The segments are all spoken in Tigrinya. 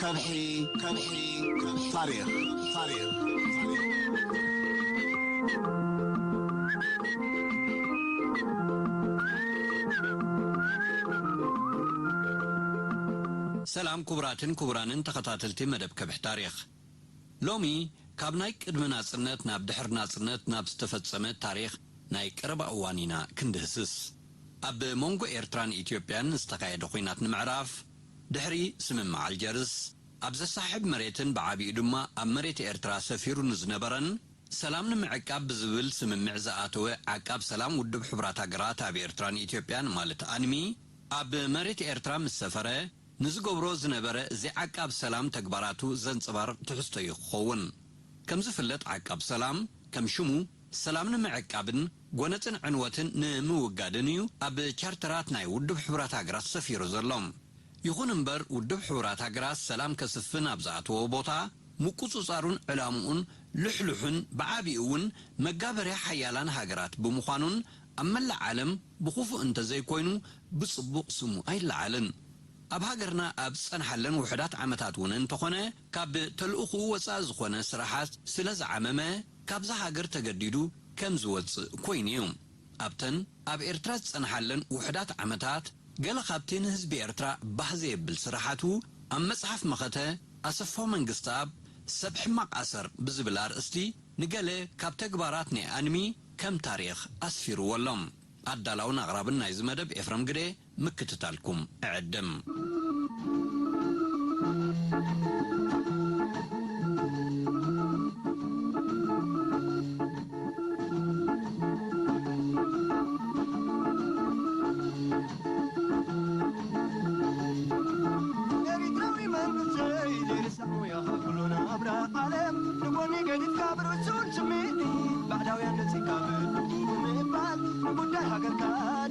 ከብሒ፣ ከብሒ፣ ታሪኽ፣ ታሪኽ፣ ታሪኽ። ሰላም ክቡራትን ክቡራንን ተኸታተልቲ መደብ ከብሒ ታሪኽ። ሎሚ ካብ ናይ ቅድሚ ናጽነት ናብ ድሕሪ ናጽነት ናብ ዝተፈጸመ ታሪኽ ናይ ቀረባ እዋን ኢና ክንድህስስ። ኣብ መንጎ ኤርትራን ኢትዮጵያን ዝተኻየደ ኲናት ንምዕራፍ፣ ድሕሪ ስምምዕ ኣልጀርስ፣ ኣብ ዘሳሕብ መሬትን ብዓቢኡ ድማ ኣብ መሬት ኤርትራ ሰፊሩ ንዝነበረን ሰላም ንምዕቃብ ብዝብል ስምምዕ ዝኣተወ ዓቃብ ሰላም ውድብ ሕቡራት ሃገራት ኣብ ኤርትራን ኢትዮጵያን ማለት ኣንሚ፣ ኣብ መሬት ኤርትራ ምስ ሰፈረ፣ ንዝገብሮ ዝነበረ ዘይዓቃብ ሰላም ተግባራቱ ዘንጸባርቕ ትሕዝቶ እዩ ክኸውን። ከም ዝፍለጥ ዓቃብ ሰላም ከም ሽሙ ሰላም ንምዕቃብን ጎነጽን ዕንወትን ንምውጋድን እዩ ኣብ ቻርተራት ናይ ውድብ ሕቡራት ሃገራት ሰፊሩ ዘሎ። ይኹን እምበር ውድብ ሕቡራት ሃገራት ሰላም ከስፍን ኣብ ዝኣተዎ ቦታ ምቁጽጻሩን ዕላምኡን ልሕሉሕን ብዓቢኡ እውን መጋበርያ ሓያላን ሃገራት ብምዃኑን ኣብ መላእ ዓለም ብኽፉእ እንተዘይኮይኑ ብጽቡቕ ስሙ ኣይለዓልን። ኣብ ሃገርና ኣብ ዝጸንሓለን ውሑዳት ዓመታት እውን እንተኾነ፣ ካብ ተልእኾኡ ወጻኢ ዝኾነ ስራሓት ስለ ዝዓመመ፣ ካብዛ ሃገር ተገዲዱ ከም ዝወጽእ ኮይኑ እዩ። ኣብተን ኣብ ኤርትራ ዝጸንሓለን ውሑዳት ዓመታት፣ ገለ ካብቲ ንህዝቢ ኤርትራ ባህ ዘየብል ስራሓቱ፣ ኣብ መጽሓፍ መኸተ ኣሰፋው መንግስተኣብ ሰብ ሕማቕ ኣሰር ብዝብል ኣርእስቲ፣ ንገለ ካብ ተግባራት ናይ ኣንሚ ከም ታሪኽ ኣስፊርዎ ኣሎ። ኣዳላውን ኣቕራብን ናይዚ መደብ ኤፍረም ግደ፣ ምክትታልኩም እዕድም። ኤሪትራዊ መንግስተይ ዘይርሳዕ ሙያኻ ኩሉ ናብራ ዓለም ንጎኒ ገዲፍካ ብርሱን ስምዒት ባዕዳውያን ነጺካ ብድኡ ብምባል ንጉዳይ ሃገርካ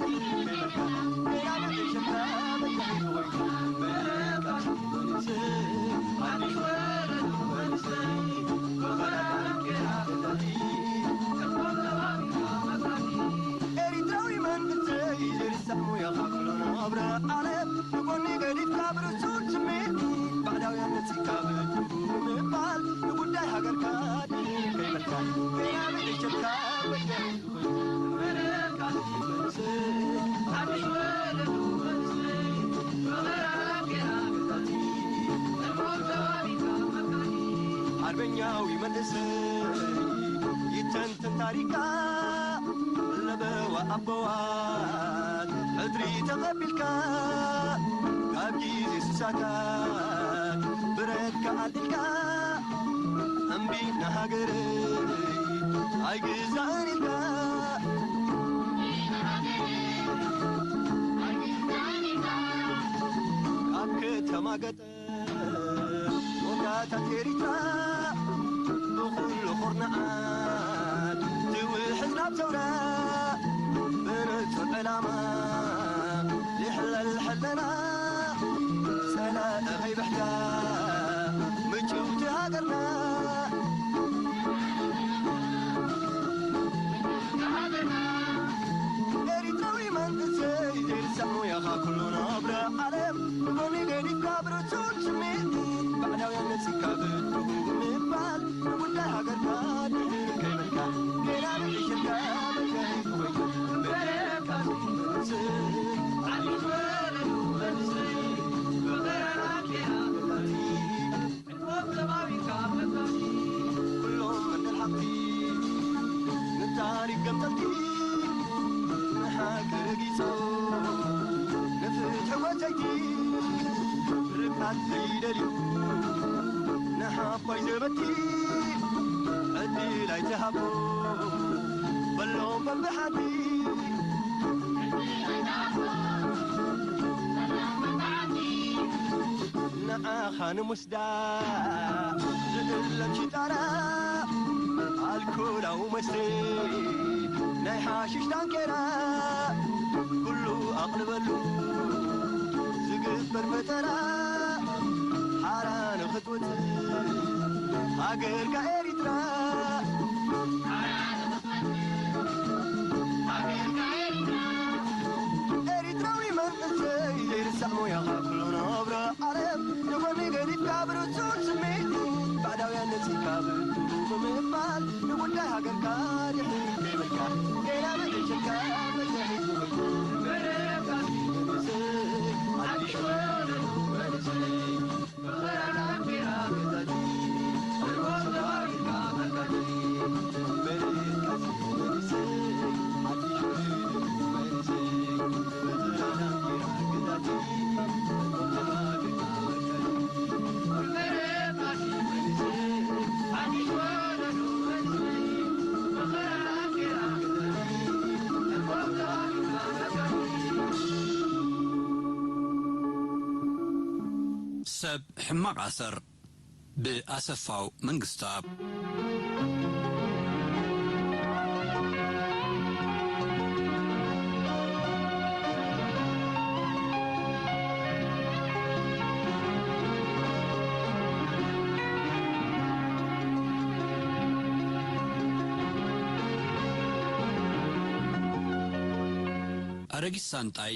ድሕሪ ከይበልካ ሌላ መገሸካ መካሒድ ኮይንካ በቃ መንእሰይ ሓድሽ ወለዶ መንእሰይ ብኸዳን ጌራ ብታቲ ተቆጠባብካ መታቲ ኤሪትራዊ መንእሰይ ዘይርሳዕ ሙያኻ ኩሉ ናብራ ዓለም ንጎኒ ገዲፍካ ብርሱን ስምዒት ባዕዳውያን ነጺካ ብድኡ ብምባል ንጉዳይ ሃገርካ ድሕሪ ከይበልካ ጌራ ብዕሸልካ ወደ ሓርበኛዊ መንእሰይ ይተንትን ታሪካ ለበዋ ኣቦዋት ሕድሪ ተቐቢልካ ካብ ግዜ ስሳታት ብረትካ ኣልዒልካ እምቢ ንሃገረይ ኣይግዛእን ኢልካ ኣብ ከተማ ገጠር ቦታታት ኤሪትራ ብኹሉ ኩርናዓት ትውሕዝ ናብ ሰውራ ብንጹር ዕላማ ይሕለል ሕለና ጸላኢ ከይብሕታ ምጭውቲ ሃገርና ኤሪትራዊ መንእሰይ ዘይርሳዕ ሞያኻ ኩሉ ናብራ ዓለም ብጎኒ ገዲፍካ ብርሱን ስምዒት ባዕዳውያን ነጺካ ብድሁ ብምባል ንጉዳይ ሃገርካ ድሕር ከይበልካ ጌና ንእሽርካ መሻሂት ኮይንካ በረካ መንእሰይ ዓዲ ወለዱ መንእሰይ ብቐረባ ጌና መታቲ ዕድሞም ተባቢካ መታቲ ኩሎም መደል ሓቕቲ ንታሪክ ገምጠልቲ ንሓቂ ረጊጾ ንፍትሒ ወሰይቲ ርግኣት ዘይደልዩ ንሓፋይ ዘበቲ ዕድል ኣይትሃቦ በሎም በብሓንቲ ንዓኻ ንምስ ዳ ዝእለም ሽጣራ ኣልኮላዊ መስተ ናይ ሓሽሽ ዳንኬራ ኩሉ ኣቕልበሉ ዝግበር ፈጠራ ሓራ ንኽትወጽእ ሃገርካ ኤሪትራ፣ ኤሪትራዊ መንእሰይ፣ ዘይርሳዕ ሞያኻ ኩሉ ነብረ ዓለም፣ ንጎኒ ገዲፍካ ብርሱን ስምዒት፣ ባዕዳውያን ነጺካ ብርቱዕ ብምባል፣ ንጉዳይ ሃገርካ ድሕሪት ዘይበልካ፣ ጌና መደሸካ መዘሒት ንበልኩ። መንእሰይ፣ ሓድሽ ወለዶ መንእሰይ፣ ሰብ ሕማቕ ኣሰር። ብኣሰፋው መንግስተኣብ። ኣረጊት ሳንጣይ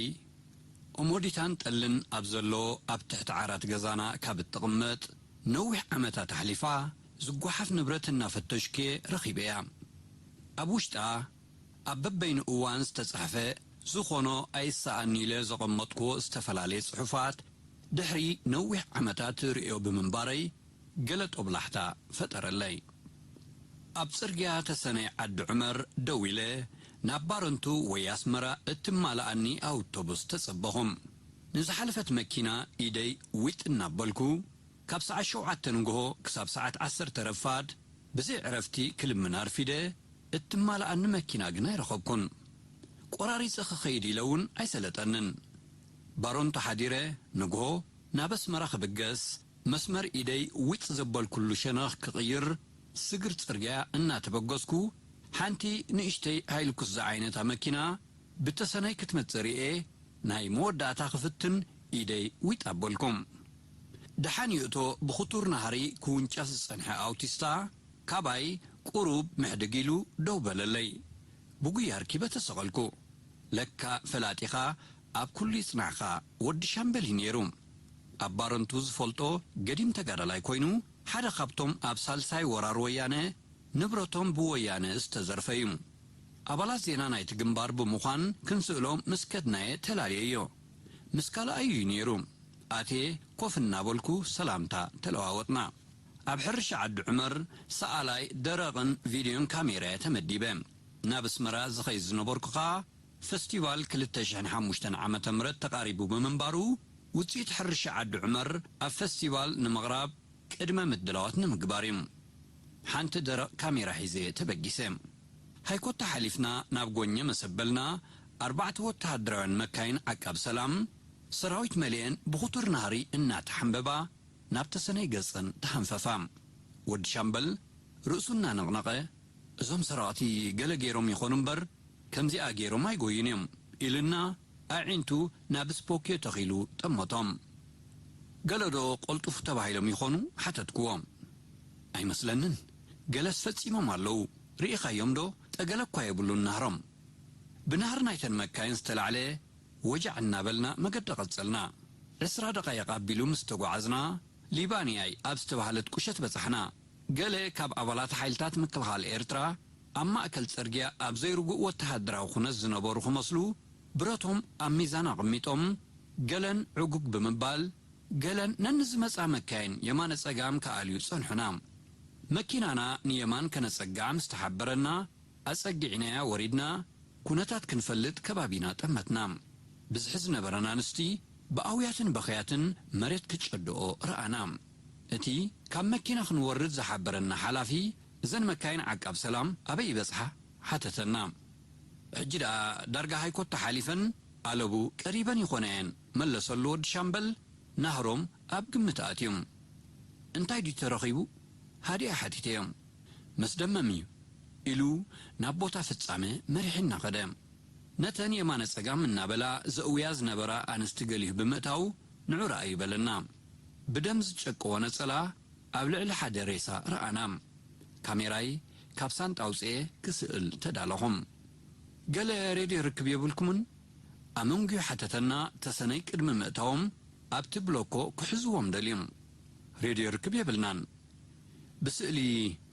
ኦሞዲታን ጠልን ኣብ ዘሎ ኣብ ትሕቲ ዓራት ገዛና ካብ እትቕመጥ ነዊሕ ዓመታት ኣሕሊፋ፣ ዝጓሓፍ ንብረት እናፈተሽኩ ረኺበያ። ኣብ ውሽጣ ኣብ በበይኑ እዋን ዝተጻሕፈ፣ ዝኾኖ ኣይሰኣን ኢለ ዘቐመጥኩዎ ዝተፈላለየ ጽሑፋት፣ ድሕሪ ነዊሕ ዓመታት ርእዮ ብምንባረይ፣ ገለ ጦብላሕታ ፈጠረለይ። ኣብ ጽርግያ ተሰነይ ዓዲ ዑመር ደው ኢለ፣ ናብ ባረንቱ ወይ ኣስመራ እትማልኣኒ ኣውቶቡስ ተጸበኹ። ንዝሓለፈት መኪና ኢደይ ዊጥ እናበልኩ፣ ካብ ሰዓት ሸውዓተ ንግሆ ክሳብ ሰዓት ዓሰርተ ረፋድ ብዘይ ዕረፍቲ ክልምን ኣርፊደ፣ እትማልኣኒ መኪና ግን ኣይረኸብኩን። ቆራሪጸ ክኸይድ ኢለ እውን ኣይሰለጠንን። ባሮንቶ ሓዲረ ንግሆ ናብ ኣስመራ ክብገስ፣ መስመር ኢደይ ዊጥ ዘበልኩሉ ሸነኽ ክቕይር፣ ስግር ጽርግያ እናተበገስኩ፣ ሓንቲ ንእሽተይ ሃይሉክስ ዝዓይነታ መኪና ብተሰነይ ክትመጽእ ርእየ፣ ናይ መወዳእታ ክፍትን ኢደይ ዊጥ ኣበልኩ። ደሓን ይእቶ ብኽቱር ናህሪ ክውንጨፍ ዝጸንሐ ኣውቲስታ፣ ካባይ ቁሩብ ምሕድግ ኢሉ ደው በለለይ። ብጉያ ኣርኪበ ተሰቐልኩ። ለካ ፈላጢኻ ኣብ ኩሉ ይጽናዕኻ፣ ወዲ ሻምበል እዩ ነይሩ። ኣብ ባረንቱ ዝፈልጦ ገዲም ተጋዳላይ ኮይኑ፣ ሓደ ካብቶም ኣብ ሳልሳይ ወራር ወያነ ንብረቶም ብወያነ ዝተዘርፈ እዩ። ኣባላት ዜና ናይቲ ግንባር ብምዃን ክንስእሎ ምስ ከድናየ ተላልየዮ። ምስ ካልኣዩ እዩ ነይሩ። ኣትየ ኮፍ እናበልኩ ሰላምታ ተለዋወጥና። ኣብ ሕርሻ ዓዲ ዑመር ሰኣላይ ደረቕን ቪድዮን ካሜራየ ተመዲበ። ናብ ኣስመራ ዝኸይድ ዝነበርኩ ኸኣ ፈስቲቫል ክልተ ሽሕን ሓሙሽተን ዓመተ ምህረት ተቓሪቡ ብምንባሩ፣ ውጽኢት ሕርሻ ዓዲ ዑመር ኣብ ፈስቲቫል ንምቕራብ ቅድመ ምድላዋት ንምግባር እዩ። ሓንቲ ደረቕ ካሜራ ሒዘ ተበጊሰ። ሃይኮታ ሓሊፍና ናብ ጎኘ መሰበልና፣ ኣርባዕተ ወተሃደራውያን መካይን ዓቃብ ሰላም፣ ሰራዊት መሊኤን ብኽቱር ናህሪ እናተሓንበባ፣ ናብ ተሰነይ ገጸን ተሃንፈፋ። ወዲ ሻምበል ርእሱ እናነቕነቐ፣ "እዞም ሰረቕቲ ገለ ገይሮም ይኾኑ እምበር፣ ከምዚኣ ገይሮም ኣይጎዩን እዮም" ኢልና፣ ኣዒንቱ ናብ ስፖኪዮ ተኺሉ ጠመቶም። "ገለዶ ቀልጡፉ ተባሂሎም ይኾኑ?" ሓተትክዎ። "ኣይመስለንን። ገለስ ፈጺሞም ኣለዉ። ርኢኻዮም ዶ? ጠገለ እኳ የብሉን ናህሮም።" ብናህሪ ናይተን መካይን ዝተላዕለ ወጃዕ እናበልና መገዲ ቀጸልና። ዕስራ ደቓይቕ ኣቢሉ ምስ ተጓዓዝና፣ ሊባንያይ ኣብ ዝተባህለት ቁሸት በጻሕና። ገለ ካብ ኣባላት ሓይልታት ምክልኻል ኤርትራ ኣብ ማእከል ጽርግያ ኣብ ዘይርጉእ ወተሃደራዊ ኩነት ዝነበሩ ክመስሉ፣ ብረቶም ኣብ ሚዛን ኣቐሚጦም፣ ገለን ዕጉግ ብምባል፣ ገለን ነንዝመጻ መካይን የማነ ጸጋም ክኣልዩ ጸንሑና። መኪናና ንየማን ከነጸግዓ ምስ ተሓበረና፣ ኣጸጊዕናያ ወሪድና፣ ኩነታት ክንፈልጥ ከባቢና ጠመትና። ብዝሒ ዝነበረን ኣንስቲ ብኣውያትን በኽያትን መሬት ክጨድኦ ረኣና። እቲ ካብ መኪና ክንወርድ ዝሓበረና ሓላፊ፣ "እዘን መካይን ዓቃብ ሰላም ኣበይ ይበጽሓ?" ሓተተና። "ሕጂ ደኣ ዳርጋ ሃይኮታ ሓሊፈን ኣለቡ ቀሪበን ይኾና እየን" መለሰሉ ወዲ ሻምበል። ናህሮም ኣብ ግምት ኣትዮም። "እንታይ ድዩ ተረኺቡ?" ሃዲኣ ሓቲተዮም። "መስደመም እዩ" ኢሉ ናብ ቦታ ፍጻመ መሪሕና ኸደ። ነተን የማነ ጸጋም እናበላ ዘእውያ ዝነበራ ኣንስቲ ገሊሁ ብምእታው፣ "ንዑ ረኣዩ" በለና። ብደም ዝጨቀወ ነጸላ ኣብ ልዕሊ ሓደ ሬሳ ረኣና። ካሜራይ ካብ ሳንጣ ኣውጽኤ ክስእል ተዳለኹ። "ገለ ሬድዮ ርክብ የብልኩምን?" ኣመንጉዩ ሓተተና፣ ተሰነይ ቅድሚ ምእታዎም ኣብቲ ብሎኮ ክሕዝዎም ደልዮም። "ሬድዮ ርክብ የብልናን። ብስእሊ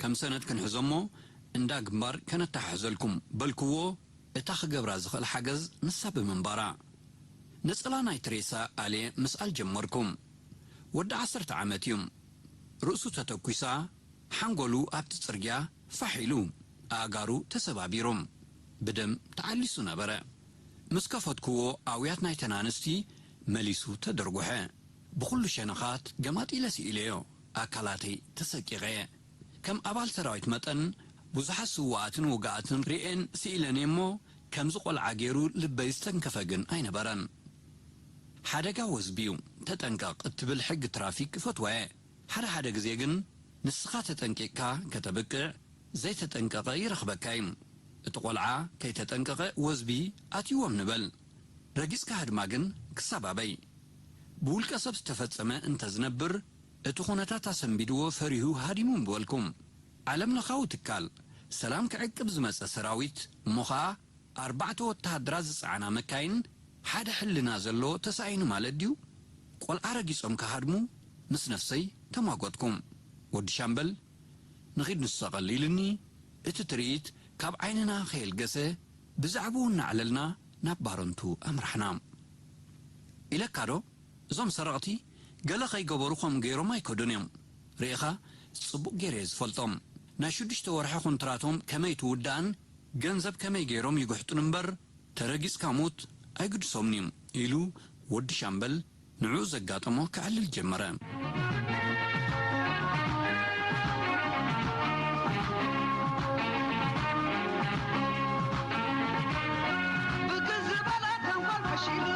ከም ሰነድ ክንሕዞ እሞ እንዳ ግንባር ከነተሓሕዘልኩም" በልክዎ። እታ ክገብራ ዝኽእል ሓገዝ ንሳ ብምንባራ። ነጸላ ናይ ትሬሳ ኣልየ ምስኣል ጀመርኩ። ወዲ ዓሰርተ ዓመት እዩ። ርእሱ ተተኲሳ፣ ሓንጎሉ ኣብቲ ጽርግያ ፋሕ ኢሉ፣ ኣእጋሩ ተሰባቢሩ፣ ብደም ተዓሊሱ ነበረ። ምስ ከፈትክዎ ኣውያት ናይተን ኣንስቲ መሊሱ ተደርጉሐ። ብኹሉ ሸነኻት ገማጢለ ስኢለዮ፣ ኣካላተይ ተሰቂቐ። ከም ኣባል ሰራዊት መጠን ብዙሓት ስዉኣትን ውጉኣትን ርእየን ስኢለን'የ እሞ፣ ከምዚ ቆልዓ ገይሩ ልበይ ዝተንከፈ ግን ኣይነበረን። ሓደጋ ወዝቢ'ዩ፣ ተጠንቀቕ እትብል ሕጊ ትራፊክ እፈትዋ'የ። ሓደ ሓደ ግዜ ግን ንስኻ ተጠንቂቕካ ከተብቅዕ፣ ዘይተጠንቀቐ ይረኽበካ እዩ። እቲ ቆልዓ ከይተጠንቀቐ ወዝቢ ኣትይዎም ንበል። ረጊጽካ ህድማ ግን ክሳብ ኣበይ? ብውልቀ ሰብ ዝተፈጸመ እንተ ዝነብር፣ እቲ ኩነታት ኣሰንቢድዎ ፈሪሁ ሃዲሙ ምበልኩም። ዓለምለኻዊ ትካል ሰላም ክዕቅብ ዝመጸ ሰራዊት፣ እሞ ኸኣ ኣርባዕተ ወተሃደራት ዝጸዓና መካይን፣ ሓደ ሕልና ዘለዎ ተሳኢኑ ማለት ድዩ? ቆልዓ ረጊጾም ክሃድሙ ምስ ነፍሰይ ተሟገትኩ። ወዲ ሻምበል፣ "ንኺድ ንሰቐል" ኢሉኒ፣ እቲ ትርኢት ካብ ዓይንና ከየልገሰ፣ ብዛዕባኡ እናዕለልና ናብ ባረንቱ ኣምራሕና። ኢለካ ዶ? እዞም ሰረቕቲ ገለ ከይገበሩ ከምኡ ገይሮም ኣይከዱን እዮም። ርኢኻ፣ ጽቡቕ ገይረ እየ ዝፈልጦም። ናይ ሽዱሽተ ወርሒ ኮንትራቶም ከመይ ትውዳእን ገንዘብ ከመይ ገይሮም ይግሕጡን እምበር፣ ተረጊጽካ ሙት ኣይግድሶምን እዩ፣ ኢሉ ወዲ ሻምበል ንዕኡ ዘጋጠሞ ከዕልል ጀመረ። ብግን ዝበለ ተንኮል ፈሺሉ፣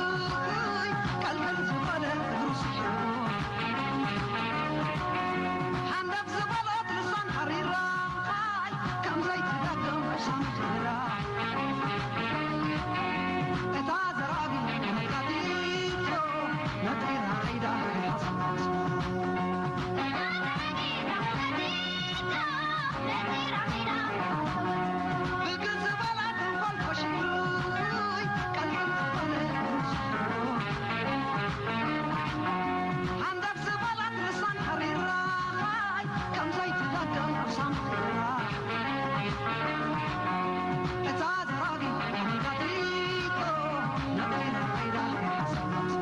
ቀልቀል ዝበለ እግሩ ስሒሩ፣ ሃንደብ ዝበለት ልሳን ሓሪራ፣ ከም ዘይትደግም ሕሳም ትራ። እታ ዘራጊ መቃቲቶ ነጢራ ከይዳ ሓሰበት። ብግን ዝበላ ተንኮል ፈሺሉ፣ ቀልቀል ዝበለ ሃንደብ ዝበለት ልሳን ሓሪራ፣ ከም ዘይትደግም ሕሳም ትራ። እታ ዘራጊ መቃቲቶ ነጢራ ከይዳ ሓሰበት።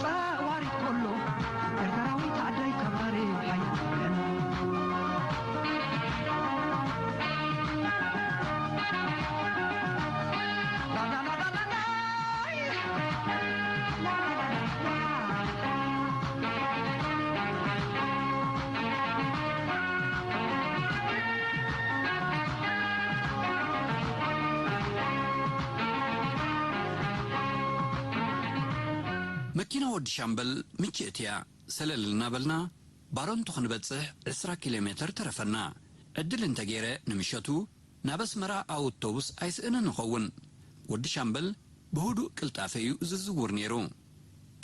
ጸዋሪት ኩሉ ኤርትራዊት ኣደይ ከበሪ ሓያል። መኪና ወዲ ሻምበል ምችእቲ እያ። ሰለል እናበልና ባረንቱ ክንበጽሕ ዕስራ ኪሎ ሜተር ተረፈና። ዕድል እንተገይረ ንምሸቱ ናብ ኣስመራ ኣውቶቡስ ኣይስእንን እኸውን። ወዲ ሻምበል ብህዱእ ቅልጣፈ እዩ ዝዝውር ነይሩ።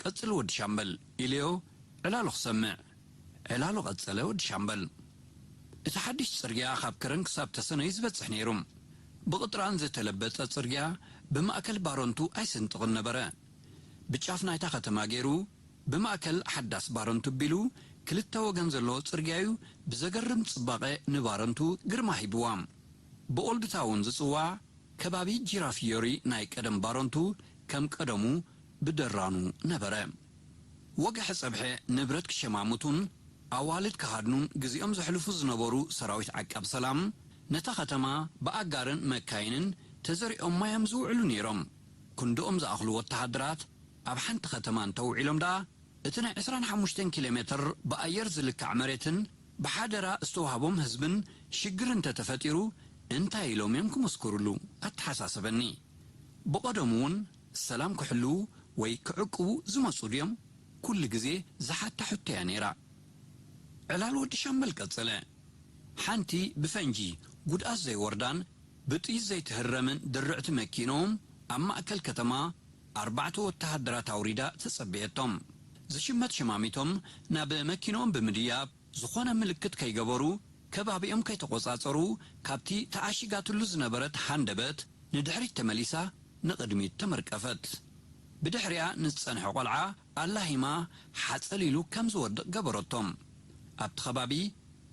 "ቀጽል ወዲ ሻምበል" ኢለዮ ዕላሉ ክሰምዕ። ዕላሉ ቀጸለ ወዲ ሻምበል። እቲ ሓድሽ ጽርግያ ካብ ከረን ክሳብ ተሰነይ ዝበጽሕ ነይሩ። ብቕጥራን ዝተለበጠ ጽርግያ ብማእከል ባረንቱ ኣይስንጥቕን ነበረ። ብጫፍ ናይታ ከተማ ገይሩ ብማእከል ሓዳስ ባረንቱ ኣቢሉ ክልተ ወገን ዘለዎ ጽርግያ'ዩ ብዘገርም ጽባቐ ንባረንቱ ግርማ ሂብዋ። ብኦልድታውን ዝጽዋዕ ከባቢ ጂራፊዮሪ ናይ ቀደም ባረንቱ ከም ቀደሙ ብደራኑ ነበረ። ወግሐ ጸብሐ ንብረት ክሸማምቱን ኣዋልድ ክሃድኑን ግዜኦም ዘሕልፉ ዝነበሩ ሰራዊት ዓቃብ ሰላም፣ ነታ ከተማ ብኣጋርን መካይንን ተዘሪኦማ እዮም ዝውዕሉ ነይሮም። ክንድኦም ዝኣኽሉ ወተሃደራት ኣብ ሓንቲ ከተማ እንተውዒሎም ደኣ፣ እቲ ናይ ዕስራን ሓሙሽተን ኪሎ ሜትር ብኣየር ዝልካዕ መሬትን ብሓደራ ዝተዋህቦም ህዝብን ሽግር እንተተፈጢሩ እንታይ ኢሎም እዮም ክመስክሩሉ? ኣተሓሳሰበኒ። ብቐደሙ እውን ሰላም ክሕልዉ ወይ ክዕቅቡ ዝመጹ ድዮም? ኩሉ ግዜ ዝሓታ ሕቶ እያ ነይራ። ዕላል ወዲ ሻምበል ቀጸለ። ሓንቲ ብፈንጂ ጉድኣት ዘይወርዳን ብጥይት ዘይትህረምን ድርዕቲ መኪኖም ኣብ ማእከል ከተማ ኣርባዕተ ወተሃደራት ኣውሪዳ ተጸበየቶም። ዝሽመት ሸማሚቶም ናብ መኪኖም ብምድያብ፣ ዝኾነ ምልክት ከይገበሩ፣ ከባቢኦም ከይተቖጻጸሩ፣ ካብቲ ተኣሺጋትሉ ዝነበረት ሃንደበት ንድሕሪት ተመሊሳ ንቕድሚት ተመርቀፈት። ብድሕሪኣ ንዝጸንሐ ቆልዓ ኣላሂማ ሓጸል ኢሉ ከም ዝወድቕ ገበረቶም። ኣብቲ ከባቢ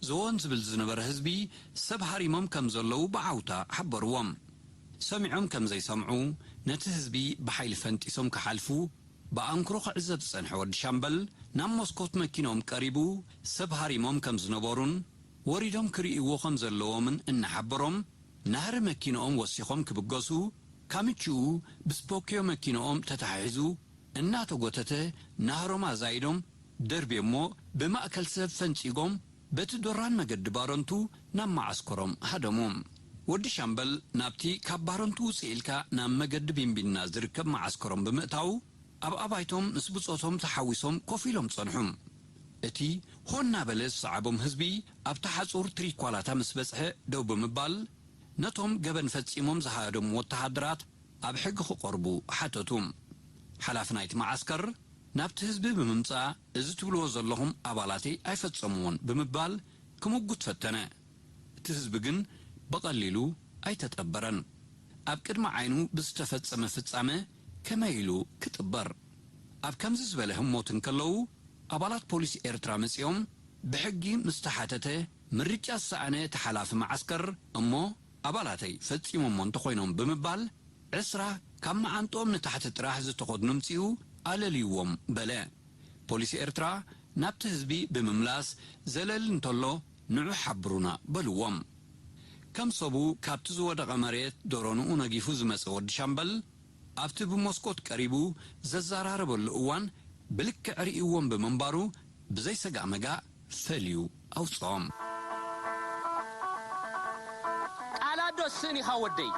ዞን ዝብል ዝነበረ ህዝቢ ሰብ ሃሪሞም ከም ዘለዉ ብዓውታ ሓበርዎም። ሰሚዖም ከም ዘይሰምዑ፣ ነቲ ህዝቢ ብሓይሊ ፈንጢሶም ክሓልፉ ብኣንክሮ ክዕዘብ ዝጸንሐ ወዲ ሻምበል፣ ናብ መስኮት መኪንኦም ቀሪቡ፣ ሰብ ሃሪሞም ከም ዝነበሩን ወሪዶም ክርእይዎ ከም ዘለዎምን እናሓበሮም፣ ናህሪ መኪንኦም ወሲኾም ክብገሱ፣ ካምችኡ ብስፖኪዮ መኪንኦም ተተሓሒዙ እናተጎተተ፣ ናህሮም ኣዛይዶም ደርብዮሞ፣ ብማእከል ሰብ ፈንጺጎም፣ በቲ ዶራን መገዲ ባረንቱ ናብ መዓስከሮም ሃደሙ። ወዲ ሻምበል ናብቲ ካብ ባረንቱ ውጽእ ኢልካ ናብ መገዲ ቢንቢና ዝርከብ መዓስከሮም ብምእታው፣ ኣብ ኣባይቶም ምስ ብጾቶም ተሓዊሶም ኮፍ ኢሎም ጸንሑ። እቲ ሆ እናበለ ዝሰዓቦም ህዝቢ ኣብታ ሓጹር ትሪኳላታ ምስ በጽሐ ደው ብምባል፣ ነቶም ገበን ፈጺሞም ዝሃደሙ ወተሃደራት ኣብ ሕጊ ክቐርቡ ሓተቱ። ሓላፊ ናይቲ መዓስከር ናብቲ ህዝቢ ብምምጻእ፣ "እዚ ትብልዎ ዘለኹም ኣባላተይ ኣይፈጸምዎን" ብምባል ክምጉት ፈተነ። እቲ ህዝቢ ግን ብቐሊሉ ኣይተጠበረን። ኣብ ቅድሚ ዓይኑ ብዝተፈጸመ ፍጻመ ከመይ ኢሉ ክጥበር? ኣብ ከምዚ ዝበለ ህሞት እንከለዉ፣ ኣባላት ፖሊስ ኤርትራ መጺኦም፣ ብሕጊ ምስ ተሓተተ፣ ምርጫ ዝሰኣነ እቲ ሓላፊ መዓስከር፣ እሞ ኣባላተይ ፈጺሞሞ እንተኾይኖም ብምባል፣ ዕስራ ካብ መዓንጥኦም ንታሕቲ ጥራሕ ዝተኸድኑ ምጺኡ ኣለልይዎም በለ። ፖሊስ ኤርትራ ናብቲ ህዝቢ ብምምላስ፣ ዘለል እንተሎ ንዑ ሓብሩና በልዎም። ከም ሰቡ ካብቲ ዝወደቐ መሬት ደሮንኡ ነጊፉ ዝመጸ ወዲ ሻምበል፣ ኣብቲ ብመስኮት ቀሪቡ ዘዘራረበሉ እዋን ብልክዕ ርእይዎም ብምንባሩ፣ ብዘይ ሰጋእ መጋእ ፈልዩ ኣውጽኦም። ቃላዶ ስእን ኢኻ ወደይ።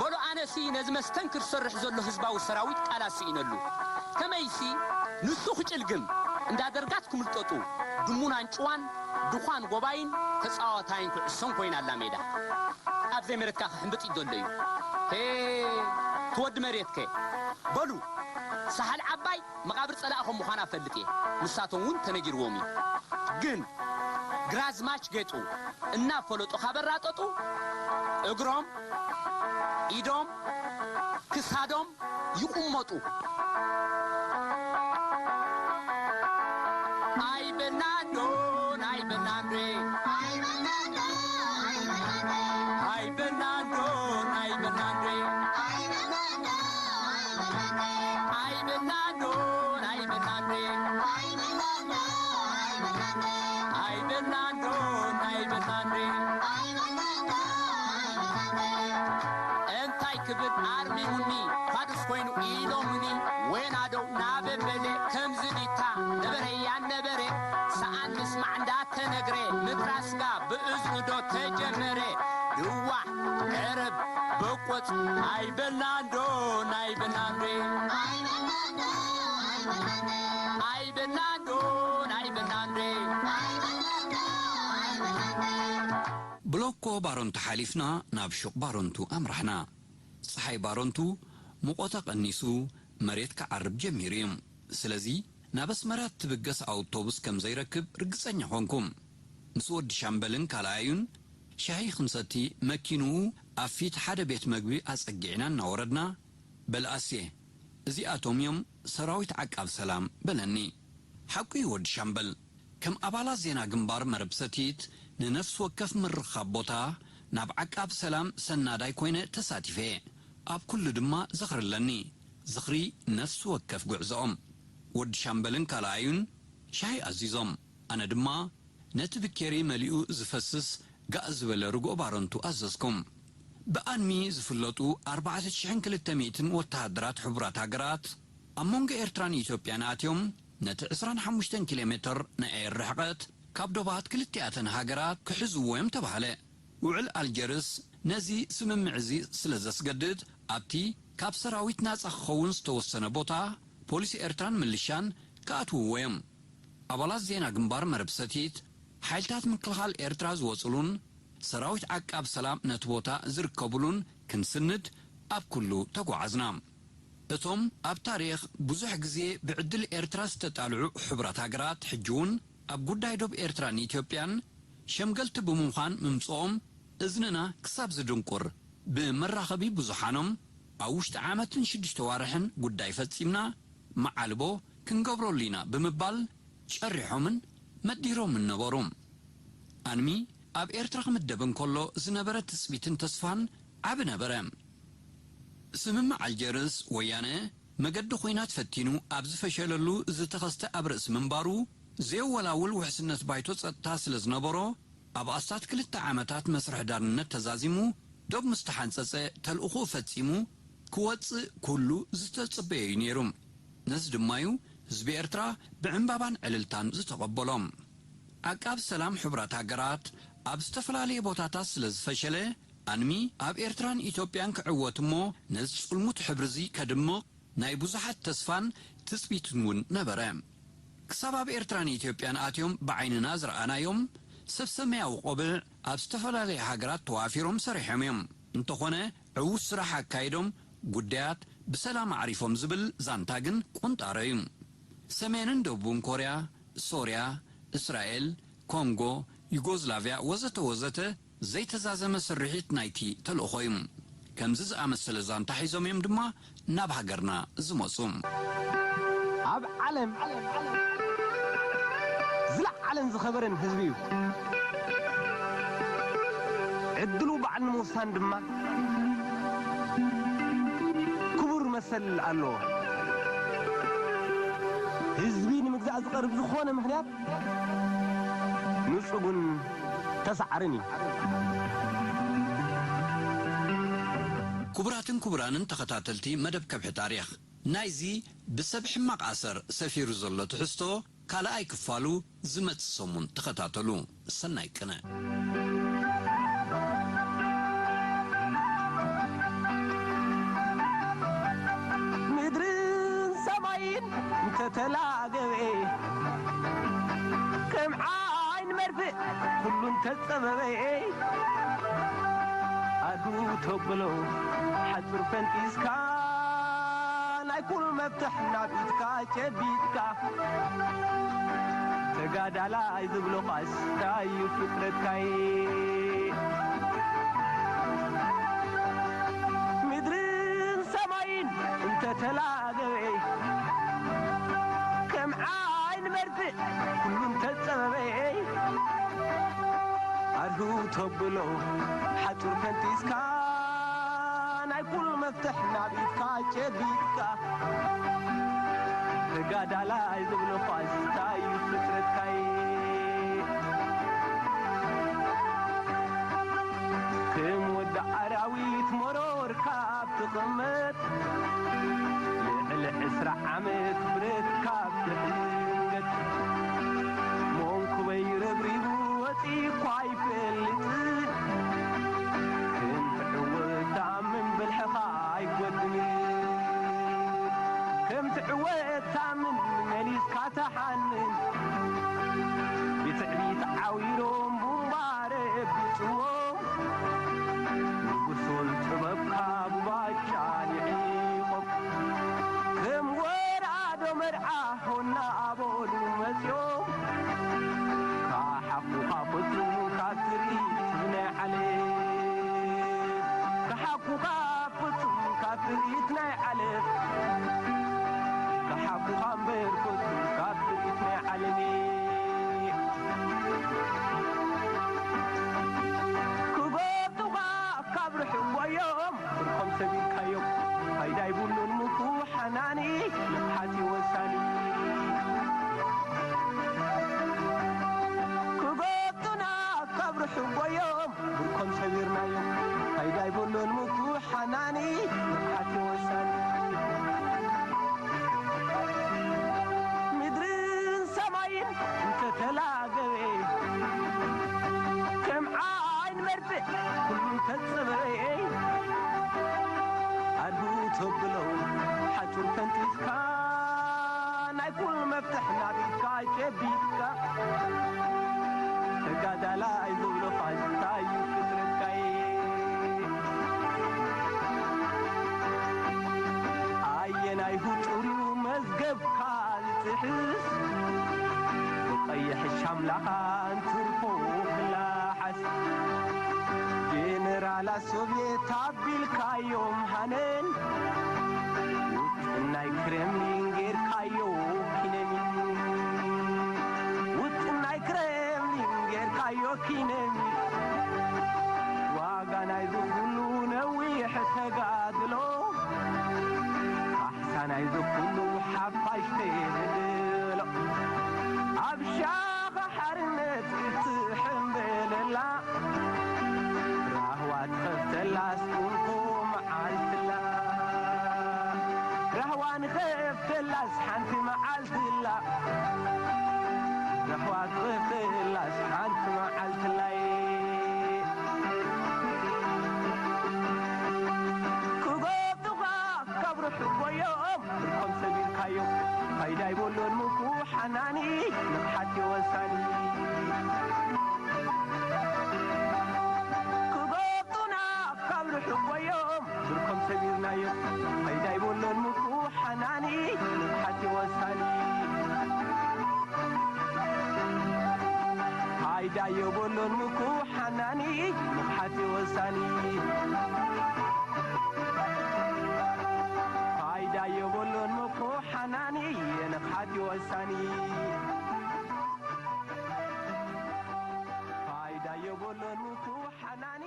በሎ ኣነሲ ነዚ መስተንክር ዝሰርሕ ዘሎ ህዝባዊ ሰራዊት ቃላት ስኢነሉ። ከመይሲ ንሱ ክጭልግም እንዳ ደርጋት ክምልጠጡ ድሙን ኣንጭዋን ድዃን ጎባይን ተጻዋታይን ኩዕሶን ኮይና ኣላ ሜዳ። ኣብ ዘይመሬትካ ክሕምብጥ ይደሎ እዩ። ሄ ትወዲ መሬትከ በሉ ሳሕል ዓባይ መቓብር ጸላኢ ከም ምዃና እፈልጥ እየ። ንሳቶም እውን ተነጊርዎም እዩ። ግን ግራዝማች ጌጡ እናፈለጡ ካብ ኣራጠጡ፣ እግሮም፣ ኢዶም፣ ክሳዶም ይቑመጡ። ኣይበናንዶ፣ ኣይበናንዶ፣ ኣይበናንዶ፣ ኣይበናንዶ፣ ኣይበናንዶ፣ ኣይበናንዶ፣ ኣይበናንዶ፣ እንታይ ክብል ኣርሚሙኒ ፋዱስ ኮይኑ ኢሎምኒ፣ ወይናደው ናበበለ ከምዚ ዲታ ነበረ ያነበረ ሰኣን ምስማዕ እንዳተነግረ ምትራስጋ ብእዝኑ ዶ ተጀመረ። ድዋሕ ቀረብ በቆጽ ኣይበልናን ዶ ናይበልናን ዶ ኣይበልናን ዶ ናይበልናን ዶ። ብሎኮ ባረንቱ ሓሊፍና ናብ ሹቕ ባረንቱ ኣምራሕና። ጸሓይ ባረንቱ ሙቐታ ቀኒሱ መሬት ክዓርብ ጀሚሩ እዩ። ስለዚ ናብ ኣስመራ እትብገስ ኣውቶቡስ ከም ዘይረክብ ርግጸኛ ኾንኩ። ምስ ወዲ ሻምበልን ካልኣዩን ሻሂ ክንሰቲ መኪንኡ ኣብ ፊት ሓደ ቤት መግቢ ኣጸጊዕና እናወረድና፣ "በል ኣስየ፣ እዚኣቶም እዮም ሰራዊት ዓቃብ ሰላም" በለኒ። ሓቁ እዩ ወዲ ሻምበል። ከም ኣባላት ዜና ግንባር መረብ ሰቲት ንነፍሲ ወከፍ ምርኻብ ቦታ ናብ ዓቃብ ሰላም ሰናዳይ ኮይነ ተሳቲፈ። ኣብ ኩሉ ድማ ዝኽሪ ኣለኒ። ዝኽሪ ነፍሲ ወከፍ ጉዕዞኦም። ወዲ ሻምበልን ካልኣዩን ሻሂ ኣዚዞም። ኣነ ድማ ነቲ ብኬሪ መሊኡ ዝፈስስ ጋእ ዝበለ ርጉኦ ባረንቱ ኣዘዝኩም። ብኣንሚ ዝፍለጡ ኣርባዕተ ሽሕን ክልተ ሚእትን ወተሃደራት ሕቡራት ሃገራት ኣብ መንጎ ኤርትራን ኢትዮጵያን ኣትዮም ነቲ ዕስራን ሓሙሽተን ኪሎ ሜትር ናይ ኣየር ርሕቀት ካብ ዶባት ክልቲኣተን ሃገራት ክሕዝዎ እዮም ተባህለ። ውዕል ኣልጀርስ ነዚ ስምምዕ እዚ ስለ ዘስገድድ ኣብቲ ካብ ሰራዊት ናጻ ክኸውን ዝተወሰነ ቦታ ፖሊስ ኤርትራን ምልሻን ክኣትውዎ እዮም። ኣባላት ዜና ግንባር መረብ ሰቲት፣ ሓይልታት ምክልኻል ኤርትራ ዝወጽሉን ሰራዊት ዓቃብ ሰላም ነቲ ቦታ ዝርከብሉን ክንስንድ ኣብ ኩሉ ተጓዓዝና። እቶም ኣብ ታሪኽ ብዙሕ ግዜ ብዕድል ኤርትራ ዝተጣልዑ ሕቡራት ሃገራት፣ ሕጂ እውን ኣብ ጉዳይ ዶብ ኤርትራን ኢትዮጵያን ሸምገልቲ ብምዃን ምምጽኦም እዝንና ክሳብ ዝድንቁር፣ ብመራኸቢ ብዙሓኖም ኣብ ውሽጢ ዓመትን ሽዱሽተ ዋርሕን ጉዳይ ፈጺምና፣ መዓልቦ ክንገብረሉ ኢና ብምባል ጨሪሖምን መዲሮምን ነበሩ። ኣንሚ ኣብ ኤርትራ ክምደብ እንከሎ ዝነበረ ትጽቢትን ተስፋን ዓቢ ነበረ። ስምምዕ ኣልጀርስ ወያነ መገዲ ኹናት ፈቲኑ ኣብ ዝፈሸለሉ ዝተኸስተ ኣብ ርእሲ ምንባሩ፣ ዘየወላውል ውሕስነት ባይቶ ጸጥታ ስለ ዝነበሮ፣ ኣብ ኣስታት ክልተ ዓመታት መስርሕ ዳርነት ተዛዚሙ፣ ዶብ ምስ ተሓንጸጸ፣ ተልእኾኡ ፈጺሙ ክወጽእ ኩሉ ዝተጸበዮ እዩ ነይሩ። ነዚ ድማ እዩ ህዝቢ ኤርትራ ብዕምባባን ዕልልታን ዝተቐበሎ። ዓቃብ ሰላም ሕቡራት ሃገራት ኣብ ዝተፈላለየ ቦታታት ስለ ዝፈሸለ፣ ኣንሚ ኣብ ኤርትራን ኢትዮጵያን ክዕወት እሞ ነዚ ጽልሙት ሕብሪ እዚ ከድምቕ ናይ ብዙሓት ተስፋን ትጽቢትን እውን ነበረ። ክሳብ ኣብ ኤርትራን ኢትዮጵያን ኣትዮም ብዓይንና ዝረኣናዮም ሰብ ሰማያዊ ቆብዕ ኣብ ዝተፈላለየ ሃገራት ተዋፊሮም ሰሪሖም እዮም። እንተኾነ ዕዉት ስራሕ ኣካይዶም ጉዳያት ብሰላም ኣዕሪፎም ዝብል ዛንታ ግን ቁንጣሮ እዩ። ሰሜንን ደቡብን ኮርያ፣ ሶርያ፣ እስራኤል፣ ኮንጎ፣ ዩጎዝላቭያ ወዘተ ወዘተ ዘይተዛዘመ ስርሒት ናይቲ ተልእኾ እዩ። ከምዚ ዝኣመሰለ ዛንታ ሒዞም እዮም ድማ ናብ ሃገርና ዝመጹ። ኣብ ዓለም ዝለዓለን ዝኸበረን ህዝቢ እዩ። ዕድሉ ባዕሉ ንምውሳን ድማ ክቡር መሰል ኣለዎ። ህዝቢ ንምግዛእ ዝቐርብ ዝኾነ ምኽንያት ንጹግን ተሳዓርን እዩ። ክቡራትን ክቡራንን ተኸታተልቲ መደብ ከብሒ ታሪኽ፣ ናይዚ ብሰብ ሕማቕ ኣሰር ሰፊሩ ዘሎ ትሕዝቶ ካልኣይ ክፋሉ ዝመጽእ ሰሙን ተኸታተሉ። ሰናይ ቅነ። ምድርን ሰማይን እንተተላገበ፣ ከም ዓይን መርፍእ ኩሉ እንተጸበበ፣ ኣዱ ተብሎ ሓጹር ፈንጢስካ፣ ናይ ኩሉ መፍትሕ ናብ ኢድካ ጨቢጥካ፣ ተጋዳላይ ዝብሎ ቃስ እንታይ እዩ ፍጥረትካይ? ምድርን ሰማይን እንተተላገበ፣ ከም ዓይን መርፍእ ኩሉ እንተጸበበ፣ ኣርሁ ተብሎ ሓጹር ፈንጢስካ፣ ናይ ኩሉ መፍትሕ ናብ ኢድካ ጨቢጥካ፣ ተጋዳላይ ዝብሎ ኳስ እንታይ እዩ ፍጥረትካይ? ከም ወዲ ኣራዊት መሮር ካብ ትቕመጥ፣ ልዕሊ ዕስራ ዓመት ብረት ካብ ትሕንገጥ፣ መንኩበይ ረብሪቡ ወጺእኳ ኣይፈልጥ። ከም ትዕወት ተኣምን ብልሕኻ ኣይጎድን፣ ከም ትዕወት ተኣምን መሊስካ ተሓንን። ብትዕቢት ዓዊሮም ቡምባ ረቢጽዎም፣ ንጉሱን ጥበብካ ብባጫ ልሒቖም። ከም ወራዶ መርዓ ሆና ኣበሉ መጺኦም፣ ከሓኩኻ ፍጹም ካብ ትርኢት ናይ ዓለም፣ ከሓኩኻ ፍጹም ካብ ትርኢት ናይ ዓለም፣ ከሓኩኻ እምበር ፍጹም ካብ ትርኢት ናይ ዓለም። ክጎብጡ ንቕሓት እዩ ወሳኒ። ምድርን ሰማይን እንተተላገበ፣ ከም ዓይን መርፍእ ኩሉ እንተጸበበ፣ ኣድህቡ ተብሎ ሓጹር ፈንጢዝካ፣ ናይ ኩሉ መፍትሕ ናብ ኢድካ ጨቢጥካ፣ ተጋዳላይ ዝብሎ ፋሽስታ እዩ ፍጥረትካይ። ኣየናይ ህጹር እዩ መዝገብካ ዝጥሕስ፣ ብቐይሕ ሻምላኻ እንትርፎ ክላሓስ። ጀነራላት ሶቭየት ኣቢልካዮም ሃነን፣ ውጥን ናይ ክሬምሊን ጌርካዮ ኪነሚን። ውጥን ናይ ክሬምሊን ጌርካዮ ኪነሚን። ዋጋ ናይዚ ኩሉ ነዊሕ ተጋድሎ፣ ካሕሳ ናይዚ ኩሉ ሓፋሽ ተጋድሎ። ኣብ ሻኻ ሓርነት እትሕምበለላ፣ ራህዋ ትኸፍተላስ እንኮ መዓልትላ። ራህዋ ንኸፍተላስ ሓንቲ መዓልትላ። ራህዋ ትኸፍተላስ ሓንቲ መዓልትላይ። ክጎብጡኻ ካብ ርሑቕ ጎዮም፣ ብርኮም ሰቢርካዮም፣ ፋይዳ ኣይበሎን ምኩ ሓናኒ፣ ንቕሓት እዩ ወሳኒ። ክጎብጡና ካብ ርሑቕ ጎዮም፣ ብርኮም ሰቢርናዮም፣ ፋይዳ ኣይበሎን ምኩ ሓናኒ፣ ንቕሓት እዩ ወሳኒ። ፋይዳ የብሉን ምኩ ሓናኒ፣ ንቕሓት እዩ ወሳኒ። ፋይዳ የብሉን ምኩ ሓናኒ፣ ንቕሓት እዩ ወሳኒ። ፋይዳ የብሉን ምኩ ሓናኒ፣